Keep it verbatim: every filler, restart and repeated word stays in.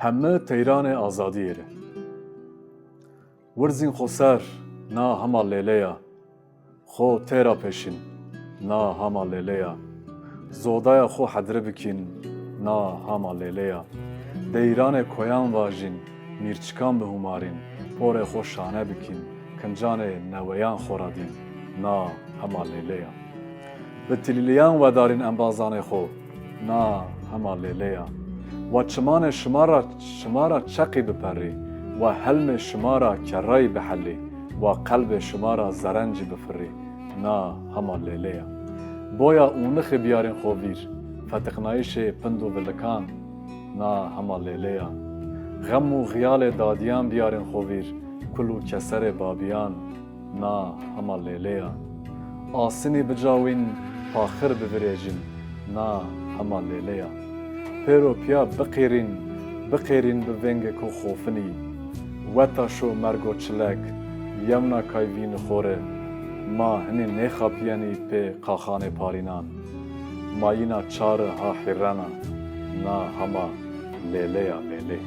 Heme teyranê azadîye rê. Wirzîn xo ser, na hema lêlê ya. Xo têra pêşîn, na hema lêlê ya. Zodaya xo hedre bikîn, na hema lêlê ya. Deyranê koyan vajîn, mîrçikan bihumarîn, porê xo şane bikîn, kincanê neweyan xo ra dîn, na hema lêlê ya. Bi tilîlîyan wedarîn embazanê xo, na hema lêlê ya. Wa çimanê şima ra, şima ra çeqî biperrî, wa helmê şima ra kerrayî bihelî, wa qelbê şima ra zerencî bifirrî, na hema lêlê ya. Boya ûnixê biyarîn xo vîr, fetiqnayîşê pind û vilikan, na hema lêlê ya. Xem û xiyalê dadîyan biyarîn xo vîr, kul û keserê babîyan, na hema lêlê ya. Asinî bicawîn, paxir bivirêjîn, na hema lêlê ya. Pêro pîya biqîrîn, biqêrîn bi vengêko xofinî. Weta şo mergo çilek, yewna kay vînî xo rê. Ma hinî nêxapîyenî pê qaxanê parînan. Ma yîna çari ha hîrena, na hema lêlê ya lêlê.